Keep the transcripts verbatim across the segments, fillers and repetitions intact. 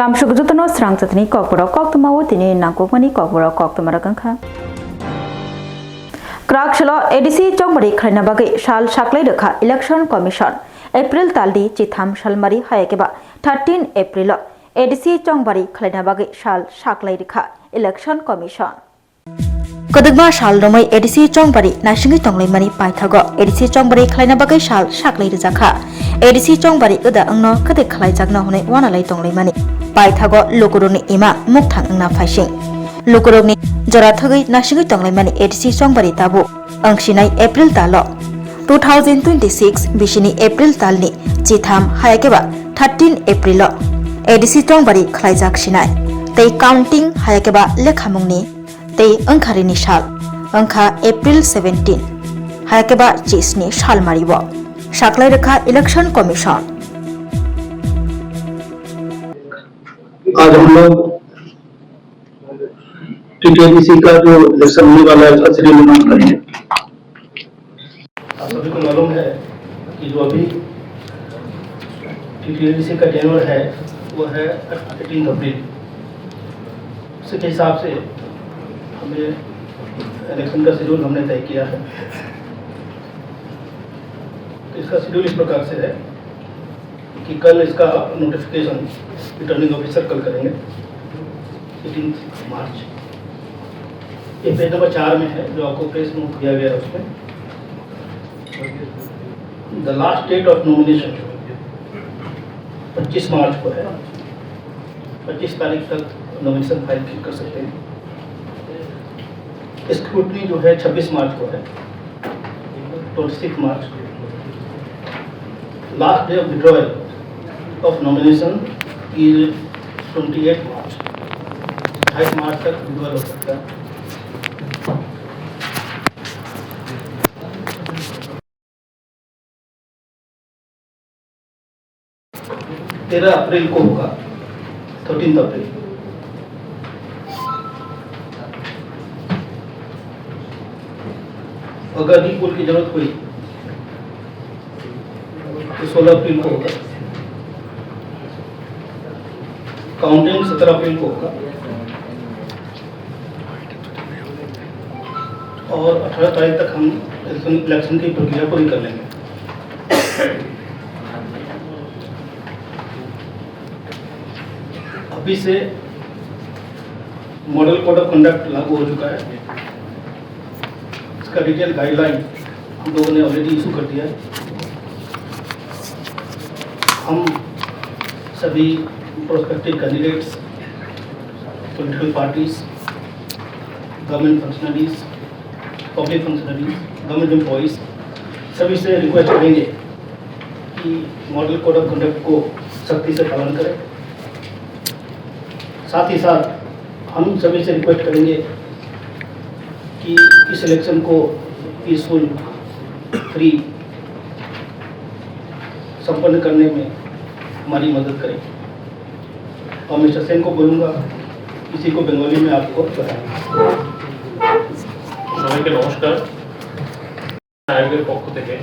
Lamsuk jotono srang jatni kokborok koktwmao tini nangkukmani kokborok koktwmarok wngkha. Kwrak salo A D C chongbari khlaina bagwi sal saklai rwkha Election Commission. April talni chitham salmari hayakeba thirteen April o A D C chongbari khlaina bagwi sal saklai rwkha Election Commission. Kwdwkma sal romwi A D C chongbari naisingwi tonglaimani paithago A D C chongbari khlaina bagwi sal saklai rwjakha. A D C chongbari wda wngno kwdwk khlaijakno hwnwi uanalai tonglaimani paithago lukurokni imang mukthang wngna phaising. Lukurokni jora thwgwi naisingwi tonglaimani A D C chongbari tabuk wngsinai April talo two thousand twenty-six bisini April talni chitham hayakeba thirteen April o A D C chongbari khlaijak sinai tei counting hayakeba lekhamungni tei wngkha rini sal, wngkha April seventeen, hayakeba chisni salmario saklai rwkha Election Commission. आज हम लोग टीटीएडीसी का जो इलेक्शन होने वाला है, उसका schedule announce करेंगे। आप सभी को मालूम है कि जो अभी टीटीएडीसी का टेन्योर है, वो है एटीन अप्रैल। उसी के हिसाब से हमें इलेक्शन का शेड्यूल हमने तय किया है। तो इसका शेड्यूल इस प्रकार से है कि कल इसका नोटिफिकेशन रिटर्निंग ऑफिसर कल करेंगे, एटीन मार्च। ये पेज नंबर चार में है, जो आपको प्रेस नोट दिया गया है, उसमें the last date of nomination पच्चीस मार्च को है। पच्चीस तारीख तक नॉमिनेशन फाइल कर सकते हैं। स्क्रूटनी जो है छब्बीस मार्च को है, twenty six March. Last day of withdrawal of nomination is twenty eight March. अट्ठाईस मार्च तक विड्रॉयल हो सकता है। तेरह अप्रैल को होगा, थर्टीन अप्रैल। अगर रिपोर्ट की जरूरत हुई तो सोलह अप्रैल को होगा। काउंटिंग सत्रह अप्रैल को होगा। और अठारह तारीख तक हम इलेक्शन, इलेक्शन की प्रक्रिया पूरी कर लेंगे। अभी से मॉडल कोड ऑफ कंडक्ट लागू हो चुका है। इसका डिटेल गाइडलाइन हम लोगों ने ऑलरेडी इशू कर दिया है। हम सभी prospective candidates, political parties, government functionaries, public functionaries, government employees, सभी से रिक्वेस्ट करेंगे कि मॉडल कोड ऑफ कंडक्ट को सख्ती से पालन करें। साथ ही साथ हम सभी से रिक्वेस्ट करेंगे कि इस इलेक्शन को पीसफुल, फ्री संपन्न करने में हमारी मदद करें। और मिस्टर सेन को बोलूँगा, इसी को बंगाली में आपको बताएंगे। সবাইকে নমস্কার। আয়োগের পক্ষ থেকে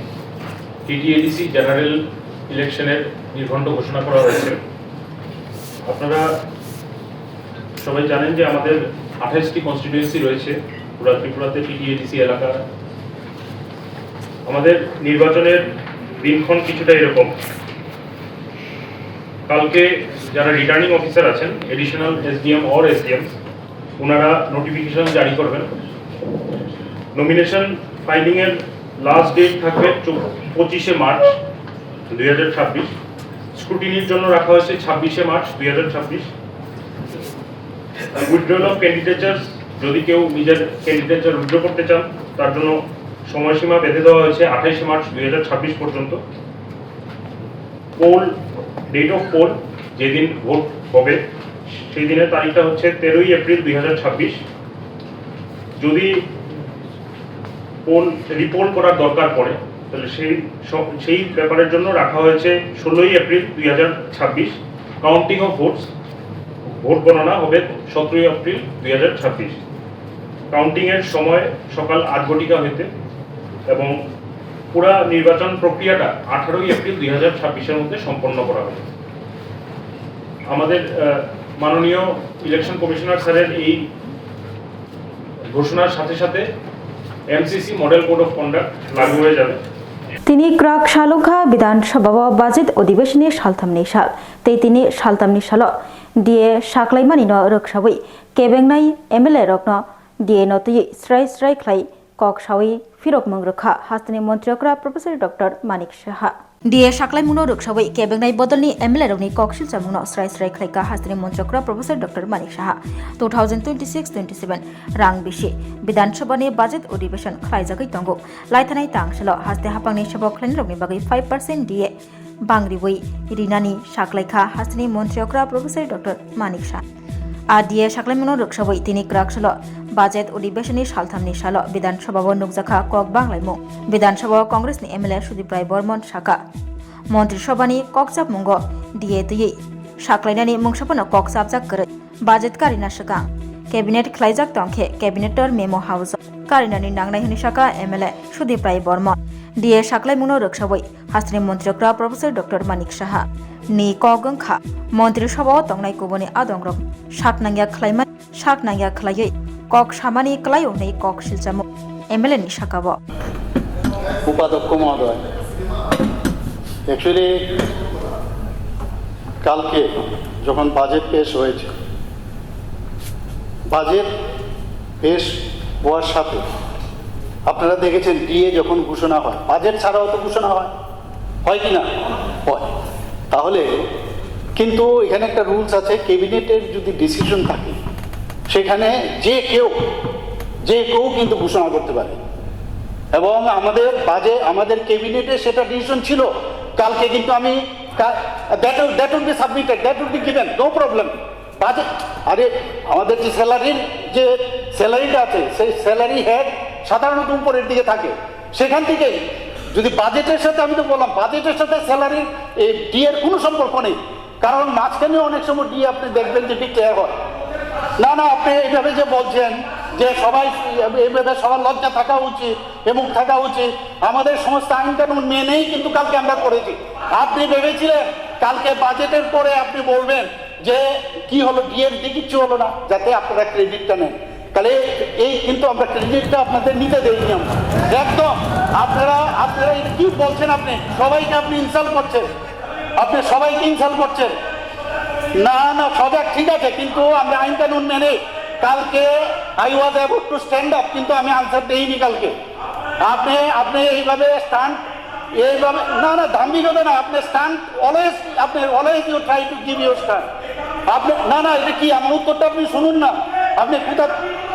টিটিএডিসি জেনারেল ইলেকশনের নির্ঘণ্ট ঘোষণা করা হয়েছে। আপনারা সবাই জানেন যে আমাদের আঠাশটি কনস্টিটিউয়েন্সি রয়েছে পুরা ত্রিপুরাতে টিটিএডিসি এলাকা। আমাদের নির্বাচনের দিনক্ষণ কিছুটা এরকম। কালকে যারা রিটার্নিং অফিসার আছেন, অ্যাডিশনাল এসডিএম অর এসডিএম, ওনারা নোটিফিকেশন জারি করবেন। নমিনেশন ফাইলিংয়ের লাস্ট ডেট থাকবে চৌ-, পঁচিশে মার্চ দুই হাজার ছাব্বিশ। স্ক্রুটিনির জন্য রাখা হয়েছে ছাব্বিশে মার্চ দুই হাজার ছাব্বিশ। উইথড্রয়াল অফ ক্যান্ডিডেচার, যদি কেউ নিজের ক্যান্ডিডেচার উইথড্র করতে চান, তার জন্য সময়সীমা বেঁধে দেওয়া হয়েছে আঠাশে মার্চ দুই হাজার ছাব্বিশ পর্যন্ত। পোল, ডেট অফ পোল, যেদিন ভোট হবে, সেই দিনের তারিখটা হচ্ছে তেরোই এপ্রিল দুই হাজার ছাব্বিশ। যদি পোল, রিপোল করার দরকার পড়ে, তাহলে সেই স-, সেই ব্যাপারের জন্য রাখা হয়েছে ষোলোই এপ্রিল দুই হাজার ছাব্বিশ। কাউন্টিং অফ ভোটস, ভোট গণনা হবে সতেরোই এপ্রিল দুই হাজার ছাব্বিশ। কাউন্টিংয়ের সময় সকাল আট ঘটিকা হইতে এবং পুরা নির্বাচন প্রক্রিয়াটা আঠারোই এপ্রিল দুই হাজার ছাব্বিশের মধ্যে সম্পন্ন করা হবে। আমাদের আহ, মাননীয় ইলেকশন কমিশনার স্যারের এই ঘোষণার সাথে সাথে MCC model code of conduct লাগু হয়ে যাবে। Tini kwrak sal wngkha Bidhan Sabha o budget odhibeshonni salthamni sal, tei tini salthamni salo D A saklaimani no rwksawi kebengnai M L A rokno D A no twiwi srai srai khlai kok sawi phirokmung rwkha hasteni montri okra Professor Doctor Manik Saha. D A saklaimungno rwksawi kebengnai bodolni M L A rokni kok silchamungno srai srai khlaikha hasteni montri okra Professor Doctor Manik Saha. Two thousand twenty-six twenty-seven rang bisi Bidhan Sabha ni budget odhibeshon khlaijagwi tongo. Laithanai tangsalo haste haphangni sabo khlainai rokni bagwi five percent D A bangriwi rinani saklaikha hasteni montri okra Professor Doctor Manik Saha. A D A saklaimungno rwksawi tini kwrak salo budget odhibeshonni salthamni salo Bidhan Sabha o nukjakha kok banglaimung. Bidhan Sabha o Congress ni M L A Sudip Rai Bormon saka, Montri Sabha ni kokchapmungo D A twiwi saklainani mungsa phano kok chapjak kwrwi. Budget karina swkang cabinet khlaijak tongkhe cabinet or memo house o karinani nangnai hwnwi saka M L A Sudip Rai Bormon. D A saklaimungno rwksawi hasteni montri okra Professor Doctor Manik Saha ni kok wngkha Montri Sabha o tongnai kubuni adongrok sak nangya khlaima, sak nangya khlaiwi kok samani kwlaio hwnwi kok silchamo M L A ni saka o. উপাধ্যক্ষ মহোদয়, অ্যাকচুয়ালি কালকে যখন বাজেট পেশ হয়েছে, বাজেট পেশ হওয়ার সাথে আপনারা দেখেছেন ডিএ যখন ঘোষণা হয়, বাজেট ছাড়াও তো ঘোষণা হয়, হয় কি না? হয়। তাহলে কিন্তু এখানে একটা রুলস আছে, ক্যাবিনেটের যদি ডিসিশন থাকে, সেখানে যে কেউ, যে কেউ কিন্তু ঘোষণা করতে পারে। এবং আমাদের বাজে-, আমাদের ক্যাবিনেটে সেটা ডিসিশন ছিল। কালকে কিন্তু আমি কা-, that will, that will be submitted, that will be given, no problem। Budget, আরে, আমাদের যে স্যালারির যে স্যালারিটা আছে, সেই স্যালারি হেড সাধারণত উপরের দিকে থাকে। সেখান থেকে যদি বাজেটের সাথে, আমি তো বললাম, বাজেটের সাথে স্যালারির, এই ডিএর কোনো সম্পর্ক নেই। কারণ মাঝখানে অনেক সময় ডিএ আপনি দেখবেন যে ডিক্লেয়ার হয়। না, না, আপনি এইভাবে যে বলছেন যে সবাই এইভাবে, সবার লজ্জা থাকা উচিত, বিমুখ থাকা উচিত, আমাদের সমস্ত আইন কানুন মেনেই কিন্তু কালকে আমরা করেছি। আপনি ভেবেছিলেন কালকে বাজেটের পরে আপনি বলবেন যে কি হলো, ডিএর দিয়ে কিচ্ছু হলো না, যাতে আপনারা ক্রেডিটটা নেন। তাহলে এই কিন্তু আমরা ক্রেডিটটা আপনাদের নিতে দেইনি আমরা। একদম আপনারা, আপনারা এটা কি বলছেন? আপনি সবাইকে আপনি ইনসাল্ট করছেন, আপনি সবাইকে ইনসাল্ট করছেন। না, না, সজাগ ঠিক আছে, কিন্তু আমরা আইন কানুন মেনে কালকে I was about to stand up, কিন্তু আমি আনসার দেইনি কালকে। আপনি, আপনি এইভাবে স্টান্ট, এইভাবে, না, না, দাম্ভিকতা না, আপনি স্টান্ট অলওয়েজ, আপনি always you try to give your stand। আপনি, না, না, এটা কি? আমার উত্তরটা আপনি শুনুন না। আপনি কোথা,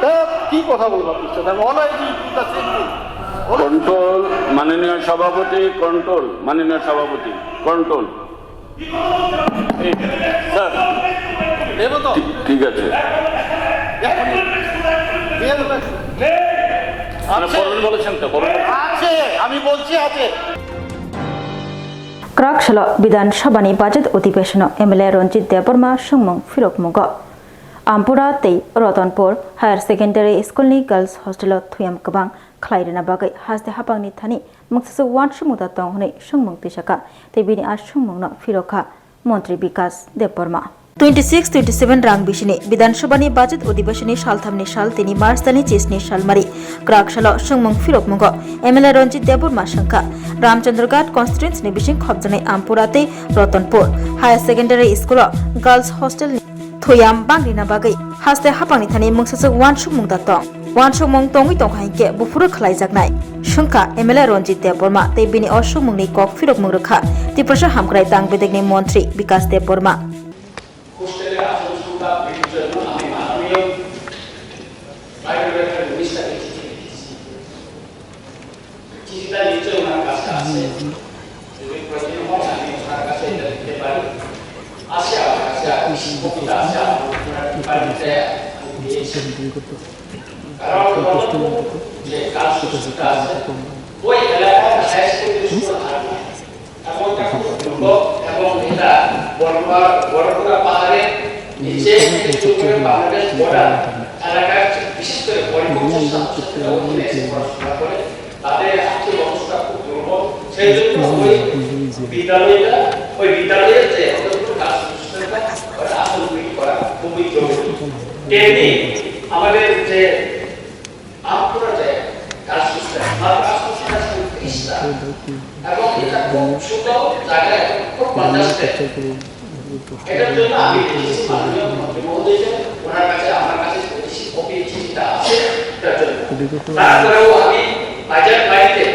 এ, কি কথা বলবো আপনার সাথে? আমি always you do the same thing। Control, মাননীয় সভাপতি, কন্ট্রোল, মাননীয় সভাপতি, কন্ট্রোল। এই, স্যার, দেবো তো? ঠিক, ঠিক আছে। মানে, বলবেন বলেছেন তো, বলবেন। আছে, আমি বলছি আছে। Kwrak salo Bidhan Sabha ni budget odhibeshon o M L A Ranjit Debbarma swngmung phirokmungo. Ampura tei Ratanpur Higher Secondary School ni Girls Hostel o thuyam kwbang khlai rwna bagwi haste haphang ni thani mungsaswk uansukmung da tong hwnwi swngmung twisakha tei bini a swngmung no phirokha Montri Bikas Debbarma. Twenty-six twenty-seven rang bisini Bidhan Sabha ni budget odhibeshon ni saltham ni sal tini March talni chisni salmari kwrak salo swngmung phirokmungo M L A Ranjit Debbarma swngkha Ramchandra Ghat constituency ni bising khopjaknai Ampura tei Ratanpur Higher Secondary School o Girls Hostel ni thuyam bang rina bagwi haste haphang ni thani mungsaswk uansukmung da tong. Uansukmung tongwi tongkha hinkhe buphuru khlaijaknai, swngkha M L A Ranjit Debbarma tei bini o swngmung ni kok phirokmung rwkha Tiprasa Hamkrai Tang Bedekni Montri Bikas Debbarma. হোস্টেলে আচরণ সংক্রান্ত বিষয়ের জন্য আমি মাননীয় বাইরের মিনিস্টারকে চিঠি লিখেছি। চিঠিটা নিশ্চয়ই ওনার কাছে আছে। যদি প্রয়োজন হয়, আমি ওনার কাছে এটা দিতে পারি। আছে আমার কাছে, আর কপিটা আছে, আমার ওনার বাড়িতে আমি দিয়েছি। কারণ হলো যে কাজ সুযোগটা আছে, ওই এলাকার হায়ার সেকেন্ডারি স্কুল আর নেই। এবং এটা খুব দুর্গম এবং এটা বড়পুরা, বড়পুরা পাহাড়ের নিচে, বাংলাদেশ বর্ডার এলাকার, বিশেষ করে পরিপূর্ণ ছাত্রছাত্রীরা ওখানে এসে পড়াশোনা করে, তাদের আর্থিক অবস্থা খুব দুর্বল। সেই জন্য ওই বিদ্যালয়টা, ওই বিদ্যালয়ের যে অতটুকু কাজ, তেমনি আমাদের যে আটপুরা যে কাজ করছে, মাত্র আটশো সাতাশি খ্রিস্টা, এবং এটা খুব ছোট জায়গায়, খুব কনজাস্টেড। এটার জন্য আমি লিখেছি মাননীয় মন্ত্রী মহোদয়কে, ওনার কাছে, আমার কাছে যে চিঠি, কপি চিঠিটা আছে, এটার জন্য। তারপরেও আমি বাজার বাড়িতে,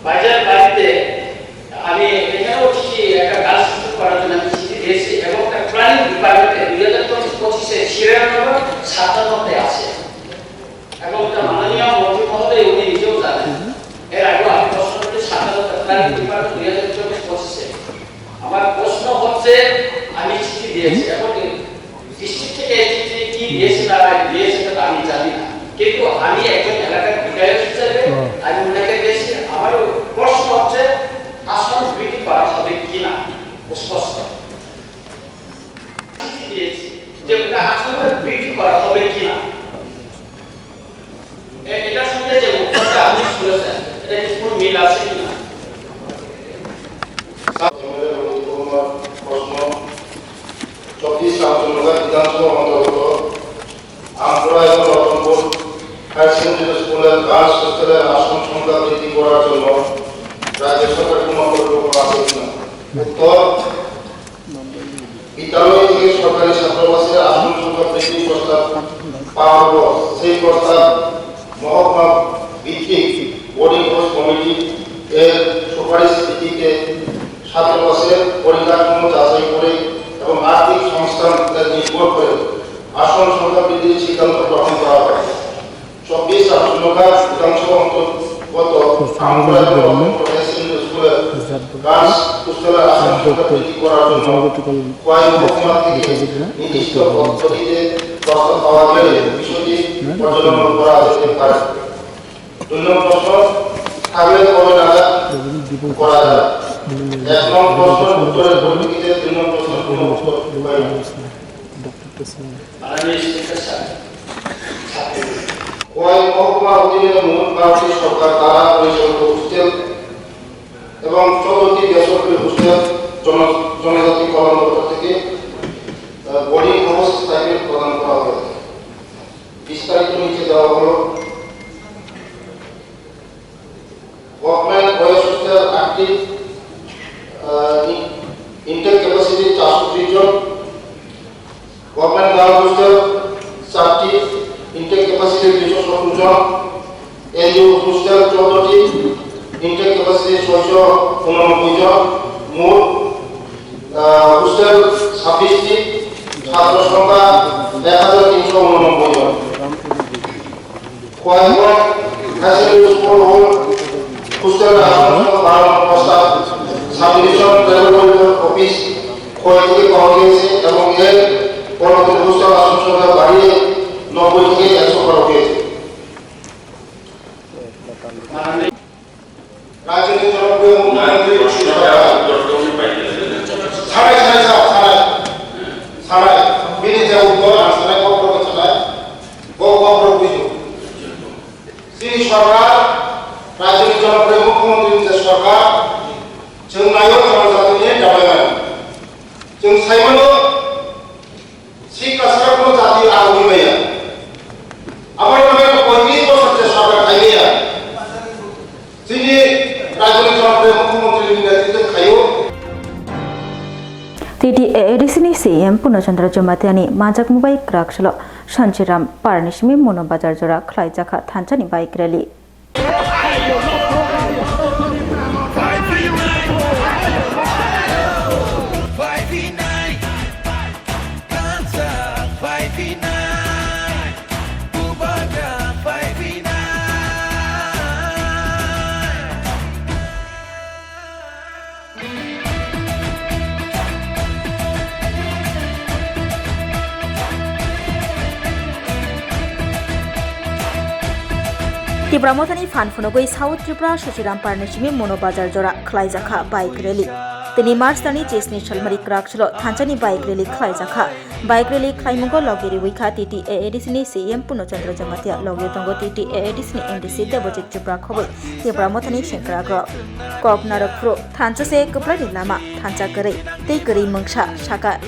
বাজার বাড়িতে আমি এখানেও চিঠি, একটা কাজ শুরু করার জন্য আমি চিঠি দিয়েছি এবং একটা প্ল্যানিং ডিপার্টমেন্টে দুই হাজার চব্বিশ পঁচিশে সিরিয়াল নম্বর সাতান্নতে আছে। এবং এটা মাননীয় মন্ত্রী মহোদয় উনি নিজেও জানেন। এর আগেও আমি প্রশ্ন করেছি, সাতান্নতে প্ল্যানিং ডিপার্টমেন্ট দুই হাজার চব্বিশ পঁচিশে। আমার প্রশ্ন হচ্ছে, আমি চিঠি দিয়েছি, এখন ডিস্ট্রিক্ট থেকে এই চিঠি কি দিয়েছে না দিয়েছে, সেটা তো আমি জানি না, কিন্তু আমি একজন এলাকার বিধায়ক হিসেবে আমি ওনাকে দিয়েছি। আমার প্রশ্ন হচ্ছে, আসন বৃদ্ধি করা হবে কিনা, স্পষ্ট চিঠি দিয়েছি যে ওটা আসন বৃদ্ধি করা হবে কিনা। এ-, এটার সঙ্গে যে উত্তরটা আপনি শুনেছেন, এটা কি কোনো মিল আছে কিনা? প্রশ্ন, চব্বিশ রামচন্দ্রগড় বিধানসভা অন্তর্গত আমতলা এবং রতনপুর হায়ার সেকেন্ডারি স্কুলের গার্লস হোস্টেলের আসন সংখ্যা বৃদ্ধি করার জন্য রাজ্য সরকার কোনো পরিকল্পনা আছে কিনা? উত্তর, বিদ্যালয় থেকে সরকারি ছাত্রাবাসের আসন সংখ্যা বৃদ্ধির প্রস্তাব পাওয়ার পর সেই প্রস্তাব মহকুমা ভিত্তিক বোর্ডিং হাউস কমিটি এর সুপারিশ ভিত্তিতে ছাত্রাবাসের পরিকাঠামো যাচাই করে এবং আর্থিক সংস্থান নির্ভর করে আসন সংখ্যা বৃদ্ধির সিদ্ধান্ত গ্রহণ করা হয়। চব্বিশ রামচন্দ্রগড় বিধানসভা অন্তর্গত আমতলা এবং রতনপুর হাই সেকেন্ডারি স্কুলের গার্লস হোস্টেলের আসন সংখ্যা বৃদ্ধি করার জন্য খোয়াই মহকুমা থেকে নির্দিষ্ট পদ্ধতিতে প্রস্তাব পাওয়া গেলে বিষয়টি পর্যালোচনা করা যেতে পারে। দুই নম্বর প্রশ্ন, থাকলে কবে নাগাদ করা যায়? এক নম্বর প্রশ্নের উত্তরের পরিপ্রেক্ষিতে দুই নম্বর প্রশ্নের কোনো উত্তর হয় না। খোয়াই মহকুমার অধীনে মোট বারোটি সরকার দ্বারা পরিচালিত হোস্টেল এবং চোদ্দটি বেসরকারি হোস্টেল জন-, জনজাতি কল্যাণ দপ্তর থেকে, আহ, বোর্ডিং হাউস স্টাইপেন্ড প্রদান করা হয়ে থাকে। বিস্তারিত নিচে দেওয়া হলো। গভর্নমেন্ট বয়েজ হোস্টেল আটটি, আহ, ইন-, ইনটেক ক্যাপাসিটি চারশো ত্রিশ জন। গভর্নমেন্ট গার্লস হোস্টেল চারটি, ইনটেক ক্যাপাসিটি দুইশো সত্তর জন। এনজিও হোস্টেল চোদ্দটি, ইনটেক ক্যাপাসিটি ছয়শো উননব্বই জন। মোট, আহ, হোস্টেল ছাব্বিশটি, ছাত্র সংখ্যা এক হাজার তিনশো উননব্বই জন। খোয়াইমুড়া হাই সেকেন্ডারি স্কুল ও হোস্টেল আসন বাড়ানোর প্রস্তাব sub division level welfare office Khowai থেকে পাওয়া গিয়েছে এবং এর পরবর্তী হোস্টেল আসন সংখ্যা বাড়িয়ে নব্বই থেকে একশো করা হয়েছে। রাজ্যের জনপ্রিয় মুখ্যমন্ত্রী সারাই, সারাই, সারাই, সারাই, বিনি যে উত্তর আর সারাই কক্রকে সারাই, গ-, কক্র বুঝো। Chini sorkar, rajyoni jonokproi mukhyamantri ni je sorkar, chwng naio jonojatini development. Chwng saimano, sikla sara kuno jati agugwi maya. Aboni bagwi poitris bosor je sorkar khaimaya. Chini rajyoni jonokproi mukhyamantri ni netritwo khaio. T T A A D C ni C E M Purno Chandra Jamatia-ni manjakmung bai kwrak salo Sanchiram Parni simi Mono Bazar jora khlaijakha thansa ni bike rally. Tipra Mothani phan phunugwi South Tripura Suchiram Parni simi Mono Bazar jora khlaijakha bike rally. Tini March talni chisni salmari kwrak salo thansani bike rally khlaijakha. Bike rally khlaimungo logi riwi kha T T A A D C ni C E M Purno Chandra Jamatia, logi tongo T T A A D C ni M D C Debojit Chopra khobwi Tipra Mothani sengkrakrok. Kok narwk phuru thansa se kwplaini lama, thansa kwrwi tei kwrwi mungsa, sakha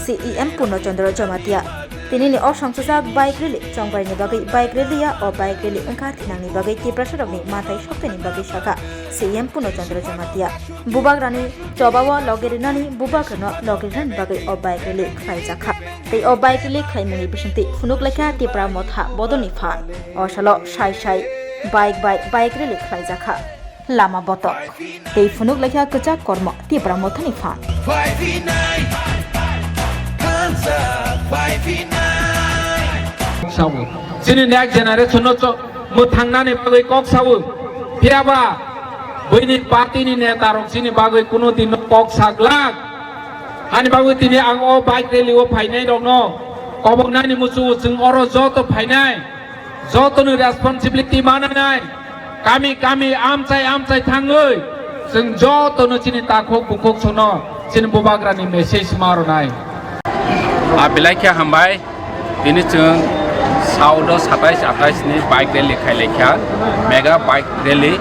C E M Purno Chandra Jamatia. Tinini o songchajak bike rally chongbaini bagwi bike rally ya, o bike rally wngkha thinangni bagwi Tiprasarokni mathai sokthani bagwi sakha C E M Purno Chandra Jamatia. Bubagrani chobao logi rinani bubagrano logi rinani bagwi o bike rally khlaijakha. Tei o bike rally khlaimungni bisingtwi phunuk laikha Tipra Motha bodolni phan. O salo sai sai bike bai bike rally khlaijakha. Lama botok. Tei phunuk laikha kwchak kormo Tipra Mothani phan. Sabu. Chini next generation no cho-, mwthangnani bagwi kok sabu. Phiyaba buini party ni neta rok chini bagwi kuno din no kok saglak. Hani bagwi tini ang o bike rally o phainai rokno koboknani muchungo chwng oro joto phainai. Jotoni responsibility mananai, kami kami amchai amchai thangwi chwng jotono chini takhuk bukhuk sono chini bubagrani message ma rwnai. A belai khe hambai, tini chwng South o satais atais ni bike rally khai laikha, mega bike rally.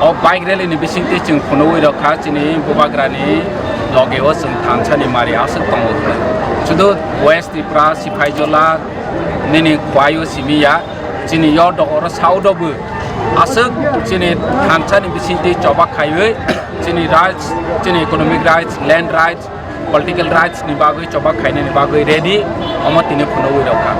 O bike rally ni bisingtwi chwng phunugwi rokha chini bubagrani loge o chwng thansa ni mari aswk tongo. Sudu West Tripura, Siphaijala, nini khwai o simi ya, chini yo dogoro South o bo aswk chini thansa ni bisingtwi choba khaiwi chini rights, chini economic rights, land rights, political rights ni bagwi choba khainani bagwi ready, omo tini phunugwi rokha.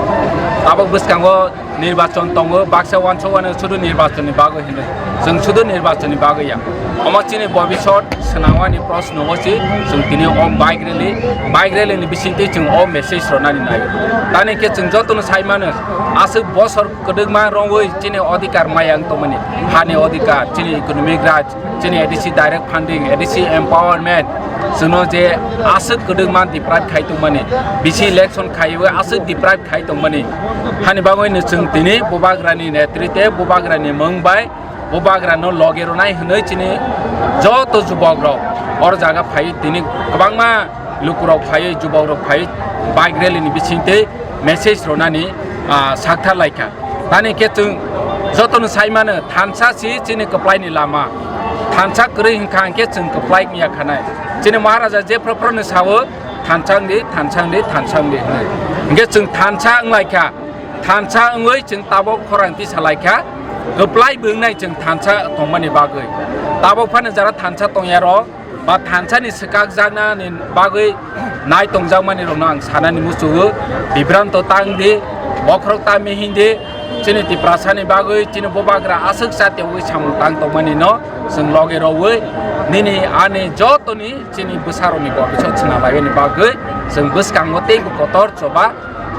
Tabuk bwskango nirbachon tongo, baksa wansuk wano sudu nirbachon ni bagwi hinwi, chwng sudu nirbachon ni bagwi ya. Omo chini bobisot swnamwani proshno o si chwng tini o bike rally, bike rally ni bisingtwi chwng o message rwnani nai. Tani khe chwng jotono sai mano, aswk bosor kwdwkma rwngwi chini odhikar maya wng tongmani, hani odhikar, chini economic rights, chini A D C direct funding, A D C empowerment, chwngno je aswk kwdwkma deprive khai tongmani, bisi election khaiwi aswk deprive khai tongmani, hani bagwino chwng tini bubagrani netrite, bubagrani mung bai, bubagrano loge rwnai hwnwi chini joto jubokrok oro jaga phaiwi tini kwbangma lukurok phaiwi, jubokrok phaiwi bike rally ni bisingtwi message rwnani, ah, sakthar laikha. Tani khe chwng jotono sai mano, thansa si chini kwplaini lama. Thansa kwrwi hwnkha hwnkhe chwng kwplai wngya khanai. Chini Maharaja jephru phru no sao, "Thansa wng di, thansa wng di, thansa wng di," hwnwi. Hwnkhe chwng thansa wng lai kha. Thansa wngwi chwng tabuk khorang tisa lai kha. Kwplai bo wngnai chwng thansa tongmani bagwi. Tabuk phano jara thansa tongya rok, ba thansani swkakjaknani bagwi nai tongjakmani rokno ang sanani muchungo, bibranto tang di, bokhorok ta mihing di, chini Tiprasani bagwi, chini bubagra aswk chatiyawi samung tang tongmani no chwng loge rogwi nini ani jotoni chini bwsarokni bobisot chwna laibani bagwi chwng bwskango teibo kotor choba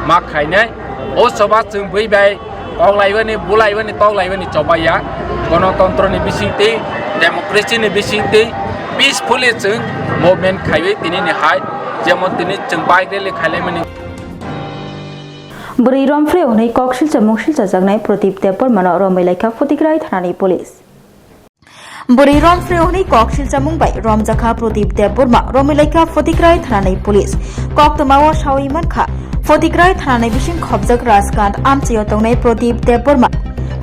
ma khainai. O choba chwng bui bai koklaibani, bulaibani, toklaibani choba ya. Gonotontroni bisingtwi, democracyni bisingtwi, peacefully chwng movement khaiwi tinini hai, jemon tini chwng bike rally khailaimani. Bwrwi romphre hwnwi kok silcha mung silchajaknai Pradip Debbarmano romwi laikha Phutikrai thanani police. Bwrwi romphre hwnwi kok silchamung bai romjakha Pradip Debbarma, romwi laikha Phutikrai thanani police. Koktwmao sawi mankha, Phutikrai thanani bising khopjak Rajkant amchaio tongnai Pradip Debbarma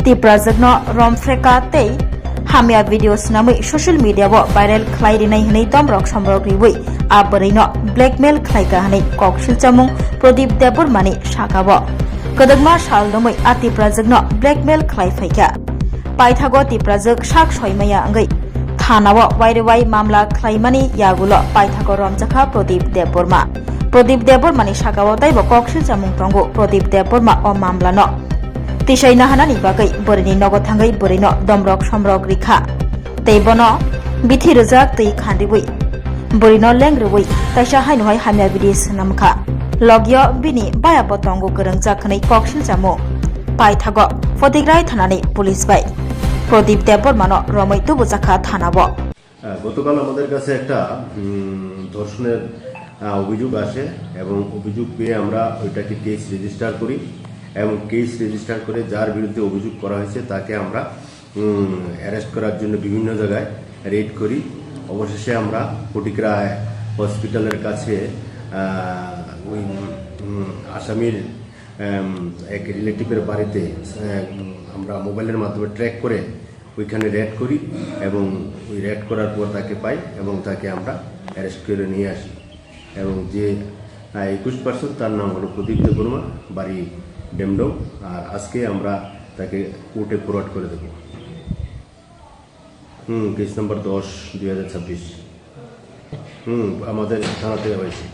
Tiprajwkno romphrekha tei hamya video swnamwi social media-o viral khlai rinai hwnwi domrok somrok riwi a bwrwino blackmail khlaikha hwnwi kok silchamung Pradip Debbarmani sakao. Kwdwkma sal romwi a Tiprajwkno blackmail khlai phaikha. Paithago Tiprajwk sak soimaya wngwi thanao wairwai mamla khlaimani yagulo paithago romjakha Pradip Debbarma. Pradip Debbarmani sakao taibo kok silchamung tongo. Pradip Debbarma o mamlano tisai nahanani bagwi bwrwini nogo thangwi bwrwino domrok somrok rikha. Tei bono bithi rwjak twi khanriwi bwrwino lengrwi taisa haino hai hamya bidi swnamkha. Logio bini bayabo tongo kwrwngjak hwnwi kok silchamung. Paithago Phutikrai thanani police bai Pradip Debbarmano romwi tubujakha thanao. হ্যাঁ, গতকাল আমাদের কাছে একটা, উম, ধর্ষণের, আহ, অভিযোগ আসে এবং অভিযোগ পেয়ে আমরা ওইটাকে কেস রেজিস্টার করি এবং কেস রেজিস্টার করে যার বিরুদ্ধে অভিযোগ করা হয়েছে তাকে আমরা, উম, অ্যারেস্ট করার জন্য বিভিন্ন জায়গায় রেড করি। অবশেষে আমরা ফটিকরা হসপিটালের কাছে, আহ, ওই, উম, আসামির, উম, এক রিলেটিভের বাড়িতে, উম, আমরা মোবাইলের মাধ্যমে ট্র্যাক করে ওইখানে রেড করি এবং ওই রেড করার পর তাকে পাই এবং তাকে আমরা অ্যারেস্ট করে নিয়ে আসি। এবং যে, আহ, একুশ পার্সন, তার নাম হলো প্রদীপ দেববর্মা, বাড়ি ডেমডং। আর আজকে আমরা তাকে কোর্টে ফরওয়ার্ড করে দেবো। হুম, কেস নাম্বার দশ, দুই হাজার ছাব্বিশ। হুম, আমাদের থানাতে হয়েছে।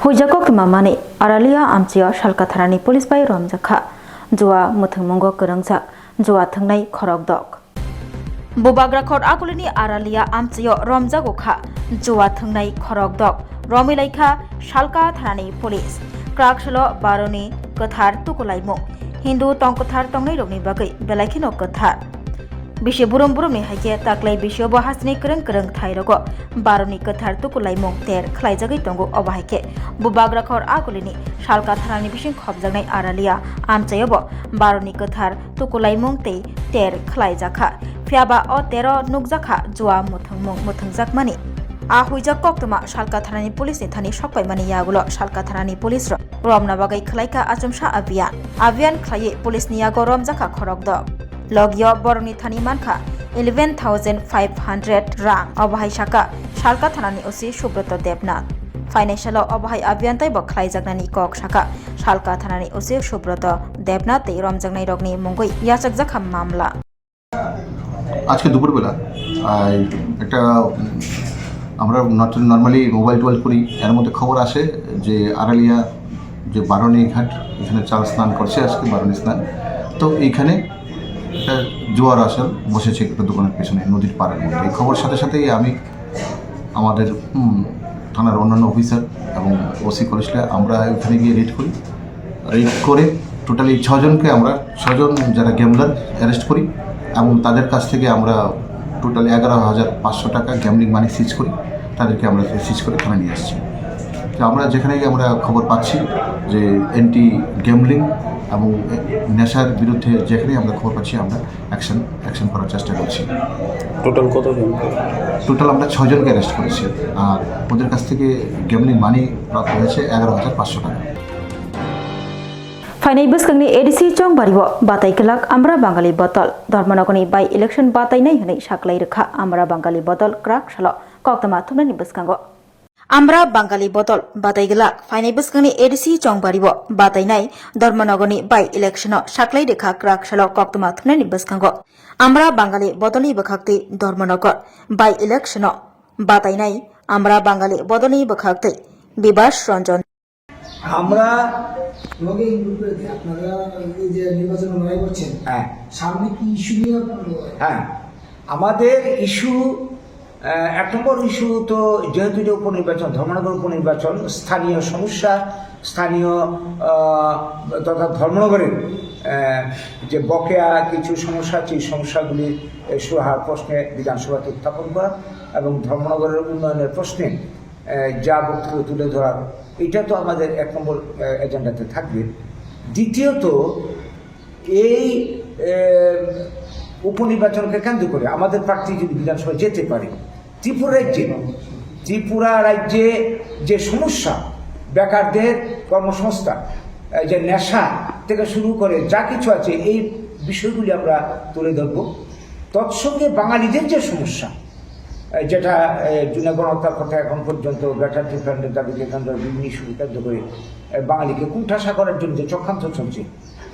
Huijak koktwma manwi Aralia amchio Salka thanani police bai romjakha. Jua mwthwngmungo kwrwngjak, jua thwngnai khorokdok. Bubagrakhor Akulini Aralia amchio romjago kha, jua thwngnai khorokdok. Romwi laikha Salka thanani police. Kraksalo baroni kwthar tukulaimung. Hindu tongkwthar tongnairokni bagwi belai kheno kwthar. Bisi burum burumni hai khe taklai bisiobo hasteni kwrwng kwrwng thairogo baroni kwthar tukulaimung ter khlaijagwi tongo. Obo hai khe Bubagrakhor Akulini Salka thanani bising khopjaknai Aralia amchaiobo baroni kwthar tukulaimung tei ter khlaijakha. Phiyaba o tero nukjakha jua mwthwngmung mwthwngjakmani. A huijak koktwma Salka thanani police ni thani sokpaimani yagulo Salka thanani police rok romna bagwi khlaikha achomsa abiyan. Abiyan khlaiwi police ni yago romjakha khorokdok. Logio borokni thani mankha eleven thousand five hundred rang. Obo hai saka Salka thanani O C Subroto Debnath. Phainai salo obo hai abiyan taibo khlaijaknani kok saka Salka thanani O C Subroto Debnath tei romjaknairokni mungwi yachakjakha mamla. আজকে দুপুরবেলা, আহ, একটা, উম, আমরা normally mobile টোবাইল করি, এর মধ্যে খবর আসে যে আড়ালিয়া যে বারুণী ঘাট, এখানে চাল স্নান করছে আজকে, বারুণী স্নান। তো এইখানে একটা জোয়ার আসল বসেছে একটা দোকানের পেছনে, নদীর পাড়ের মধ্যে। এই খবর সাথে সাথেই আমি আমাদের, উম, থানার অন্যান্য অফিসার এবং ওসি করেছিল, আমরা ওখানে গিয়ে রেড করি। রেড করে টোটালি ছজনকে আমরা, ছজন যারা গ্যাম্বলার অ্যারেস্ট করি এবং তাদের কাছ থেকে আমরা টোটাল এগারো হাজার পাঁচশো টাকা গ্যাম্বলিং মানি সিজ করি, তাদেরকে আমরা সিজ করে থানায় নিয়ে আসছি। তো আমরা যেখানেই আমরা খবর পাচ্ছি যে অ্যান্টি গ্যাম্বলিং এবং নেশার বিরুদ্ধে যেখানেই আমরা খবর পাচ্ছি, আমরা অ্যাকশন, অ্যাকশন করার চেষ্টা করছি। টোটাল কতজন? টোটাল আমরা ছয়জনকে অ্যারেস্ট করেছি, আর ওদের কাছ থেকে গ্যাম্বলিং মানি প্রাপ্ত হয়েছে এগারো হাজার পাঁচশো টাকা। Phainai bwskangni A D C chongbario batai kwlak Amra Bangali botol. Dharmanagorni by election batainai hwnwi saklai rwkha Amra Bangali botol kwrak salo koktwma thumnani bwskango. Amra Bangali botol batai glak. Phainai bwskangni A D C chongbario batainai Dharmanagorni by election-o saklai rwkha kwrak salo koktwma thumnani bwskango. Amra Bangali botolni bwkhaktwi Dharmanagor by election-o batainai Amra Bangali botolni bwkhaktwi Bibas Ranjan. আমরা লগে ইনক্লুড করে দিই। আপনারা এই যে নির্বাচনে লড়াই করছেন, হ্যাঁ। সামনে কি ইস্যু নিয়ে আপনারা লড়াই? হ্যাঁ, আমাদের ইস্যু, আহ, এক নম্বর ইস্যু তো যেহেতু এটা উপনির্বাচন, ধর্মনগর উপনির্বাচন, স্থানীয় সমস্যা, স্থানীয়, আহ, তথা ধর্মনগরের, আহ, যে বকেয়া কিছু সমস্যা আছে, এই সমস্যাগুলির, আহ, সুরাহার প্রশ্নে বিধানসভাতে উত্থাপন করা এবং ধর্মনগরের উন্নয়নের প্রশ্নে, আহ, যা বক্তব্য তুলে ধরার, এটা তো আমাদের এক নম্বর, আহ, এজেন্ডাতে থাকবে। দ্বিতীয়ত, এই, আহ, উপনির্বাচনকে কেন্দ্র করে আমাদের প্রার্থী যদি বিধানসভায় যেতে পারে, ত্রিপুরা রাজ্যে, ত্রিপুরা রাজ্যে যে সমস্যা, বেকারদের কর্মসংস্থান, এই যে নেশা থেকে শুরু করে যা কিছু আছে, এই বিষয়গুলি আমরা তুলে ধরব। তৎসঙ্গে বাঙালিদের যে সমস্যা, এই যেটা, এই জুনে গণহত্যার কথা এখন পর্যন্ত গ্রেটার ত্রিপুরাল্যান্ডের দাবিকে কেন্দ্র করে, বিভিন্ন ইস্যুকে কেন্দ্র করে, এই বাঙালিকে কুণ্ঠাসা করার জন্য যে চক্রান্ত চলছে,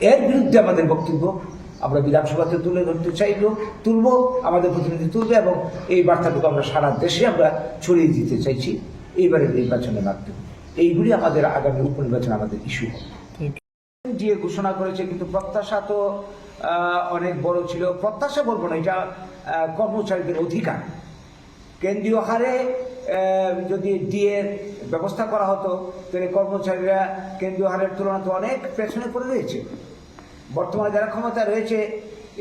এর বিরুদ্ধে আমাদের বক্তব্য আমরা বিধানসভাতে তুলে ধরতে চাইব, তুলব, আমাদের প্রতিনিধি তুলবে এবং এই বার্তাটুকু আমরা সারা দেশে আমরা ছড়িয়ে দিতে চাইছি এইবারের নির্বাচনের মাধ্যমে। এইগুলি আমাদের আগামী উপনির্বাচনে আমাদের ইস্যু হবে। যে ঘোষণা করেছে, কিন্তু প্রত্যাশা তো, আহ, অনেক বড় ছিল। প্রত্যাশা বলবো না, এটা, আহ, কর্মচারীদের অধিকার। কেন্দ্রীয় হারে, আহ, যদি ডিএর ব্যবস্থা করা হতো, তাহলে কর্মচারীরা কেন্দ্রীয় হারের তুলনায় তো অনেক পেছনে পড়ে রয়েছে। বর্তমানে যারা ক্ষমতায় রয়েছে,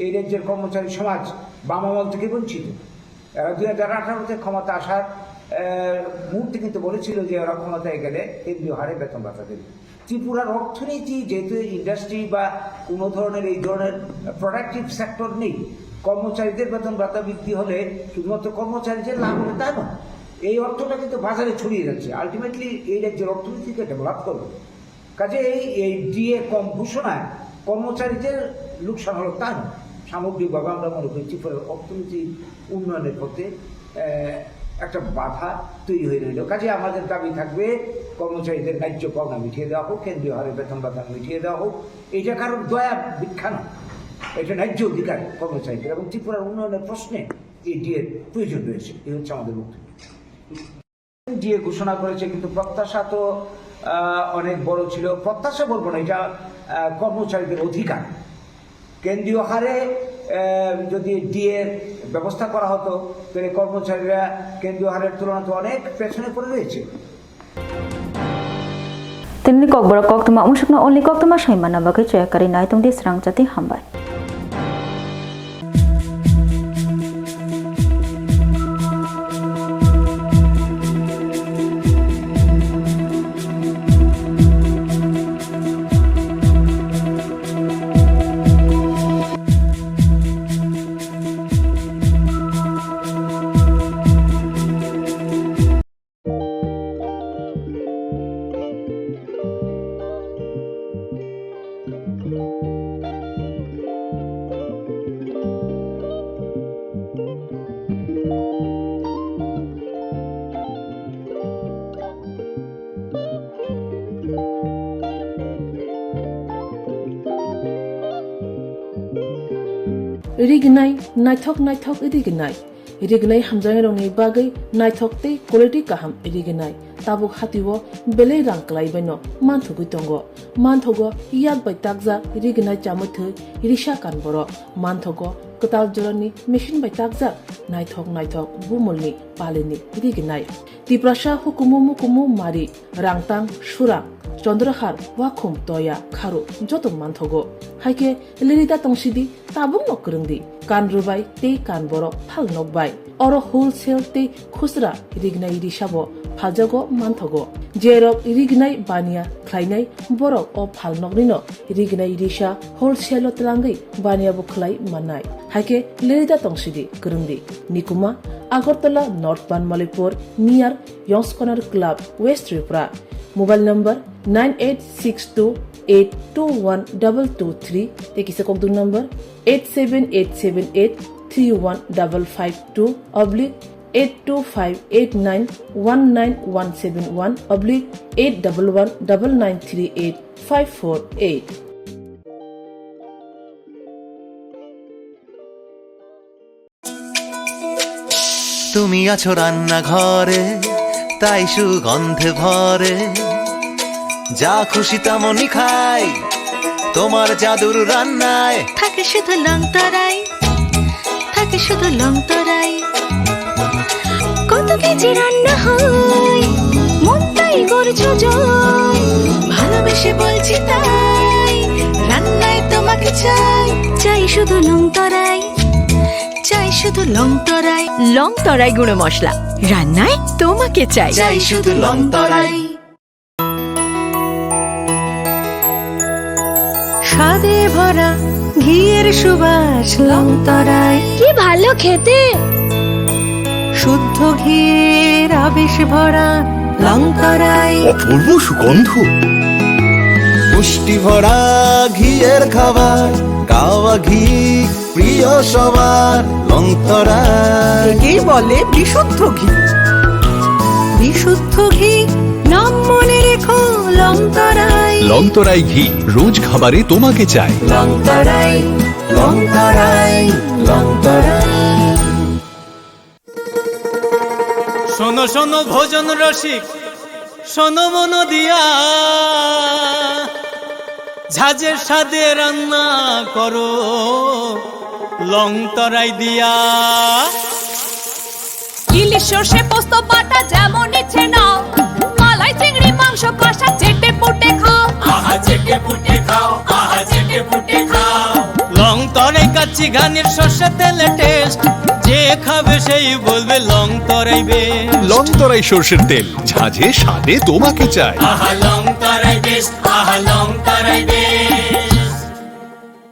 এই রাজ্যের কর্মচারী সমাজ বাম আমল থেকে বঞ্চিত। এরা দুই হাজার আঠারোতে ক্ষমতা আসার, আহ, মুহূর্তে কিন্তু বলেছিল যে ওরা ক্ষমতায় গেলে কেন্দ্রীয় হারে বেতন ভাতা দেবে। ত্রিপুরার অর্থনীতি যেহেতু ইন্ডাস্ট্রি বা কোনো ধরনের এই ধরনের প্রোডাক্টিভ সেক্টর নেই, কর্মচারীদের বেতন ভাতা বৃদ্ধি হলে শুধুমাত্র কর্মচারীদের লাভ হবে তা নয়, এই অর্থটা কিন্তু বাজারে ছড়িয়ে যাচ্ছে। আলটিমেটলি এই রাজ্যের অর্থনীতিকে ডেভেলপ করবে। কাজে এই এই ডিএ কম ঘোষণায় কর্মচারীদের লোকসান হলো তা নয়, সামগ্রিকভাবে আমরা মনে করি ত্রিপুরার অর্থনীতি উন্নয়নের পথে আহ, একটা বাধা তৈরি হয়ে রইল। কাজে আমাদের দাবি থাকবে কর্মচারীদের ন্যায্য পাওনা মিটিয়ে দেওয়া হোক, কেন্দ্রীয় হারে বেতন ভাতা মিটিয়ে দেওয়া হোক। এটা কারোর দয়া ভিক্ষা নয়, এটা ন্যায্য অধিকার কর্মচারীদের, এবং ত্রিপুরার উন্নয়নের প্রশ্নে এই ডিএর প্রয়োজন রয়েছে। এই হচ্ছে আমাদের বক্তব্য। ডিএ ঘোষণা করেছে, কিন্তু প্রত্যাশা তো আহ, অনেক বড় ছিল। প্রত্যাশা বলবো না, এটা আহ, কর্মচারীদের অধিকার। কেন্দ্রীয় হারে আহ, যদি ডিএর ব্যবস্থা করা হতো, তাহলে কর্মচারীরা কেন্দ্রীয় হারের তুলনায় তো অনেক পেছনে পড়ে রয়েছে। Tini kokborok koktwma, omo sukno only koktwma soi manna bagwi choya karwi nai tongdi srang chati hambai. Rignai, naithok naithok rignai. Rignai hamjaknairokni bagwi naithok tei quality kaham rignai. Tabuk hatio belai rang kwlaibaino manthogwi tongo. Manthogo yak bai takjak rignai chamwi thwi risa kan borok. Manthogo kwtal jorani machine bai takjak naithok naithok bumulni palini rignai. Tiprasa hukumu mukumu mari, rangtang, surang, chondrahar, wakhum, toya, kharu joto manthogo. Haikhe lirida tongsidi, tabukno kwrwngdi. Kan rwbai tei kan borok phal nokbai. Oro wholesale tei khusra rignai risabo phaljago manthogo. Jerok rignai baniya khlainai borok o phal noknino rignai risa wholesale o twlangwi baniya bo khlai mannai. Haikhe lirida tongsidi kwrwngdi. Nikuma, Agartala North Banmalipur, near Yongskonar Club, West Tripura. Mobile number nine eight six two eight two one double two three, tei kisa kokduk number eight seven eight seven eight three one double five two oblique eight two five eight nine one nine one seven one oblique eight double one double nine three eight five four eight. তুমি আছো রান্নাঘরে, তাই সুগন্ধে ভরে। যা খুশি তেমনই খাই, তোমার জাদুর রান্নায়। থাকে শুধু লং তরাই, থাকে শুধু লং তরাই। কত কেজি রান্না হয়, মনটাই করছো জয়। ভালোবেসে বলছি তাই, রান্নায় তোমাকে চাই, চাই শুধু লং তরাই। চাই শুধু লং তরাই। লং তরাই গুঁড়ো মশলা, রান্নায় তোমাকে চাই। চাই শুধু লং তরাই। স্বাদে ভরা ঘিয়ের সুবাস লং তরাই। কি ভালো খেতে! শুদ্ধ ঘিয়ের আবেশ ভরা লং তরাই। অপূর্ব সুগন্ধ। পুষ্টি ভরা ঘিয়ের খাবার, গাওয়া ঘি প্রিয় সবার, লং তরাই। একেই বলে বিশুদ্ধ ঘি। বিশুদ্ধ ঘি, নাম মনে রেখো, লং তরাই। লং তরাই ঘি, রোজ খাবারে তোমাকে চাই। লং তরাই, লং তরাই, লং তরাই। শোনো শোনো ভোজন রসিক, শোনো মন দিয়া, ঝাঁঝের স্বাদে রান্না করো লং তরাই দিয়া। ইলিশ সর্ষে পোস্ত বাটা যেমন ইচ্ছে নাও, মালাই চিংড়ি মাংস কষা চেটে পুটে খাও। আহা চেটে পুটে খাও, আহা চেটে পুটে খাও। লং তরাই কাচ্চি ঘানির সর্ষে তেলে টেস্ট, যে খাবে সেই বলবে লং তরাই বেস্ট। লং তরাই সর্ষের তেল, ঝাঁঝে স্বাদে তোমাকে চাই। আহা লং তরাই বেস্ট, আহা লং তরাই বেস্ট।